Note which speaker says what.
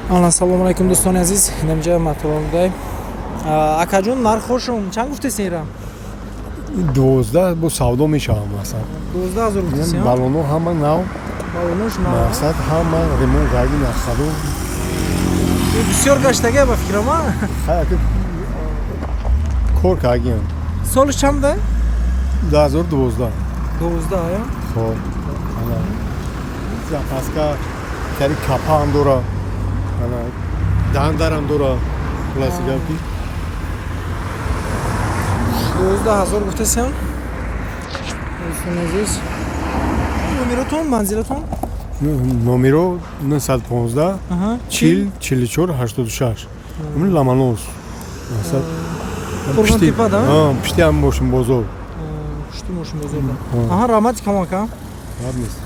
Speaker 1: Ана, салому алайкум, дӯстони азиз. Инамҷа мотордай. Акаҷон, нархҳошон чанд гуфтесин ира?
Speaker 2: 12 бо савдо мешавам, масалан.
Speaker 1: 12 000 гуфтесин?
Speaker 2: Балоно ҳама нав.
Speaker 1: Балонош нав.
Speaker 2: Мақсад, ҳама ремонт карди, нахаду.
Speaker 1: Бисёр гаштага ба фикрам, а?
Speaker 2: Хай, кор кардем.
Speaker 1: Солиш чанд да?
Speaker 2: 2012.
Speaker 1: 12, я?
Speaker 2: Хоб, ана, запаска тари, капаам дора, ана, дандарам дора, хулоси гап ки.
Speaker 1: 12 000 гуфтесин, дӯстони азиз. Номеротон, манзилатон?
Speaker 2: Номеро 915 40 44 86. Ин Ламанос, мақсад.
Speaker 1: Қурғонтепа да?
Speaker 2: Пишти ҳам мошинбозор.
Speaker 1: Пушти мошинбозор да. Аҳа, раҳмати камон, ака.
Speaker 2: Гап нест.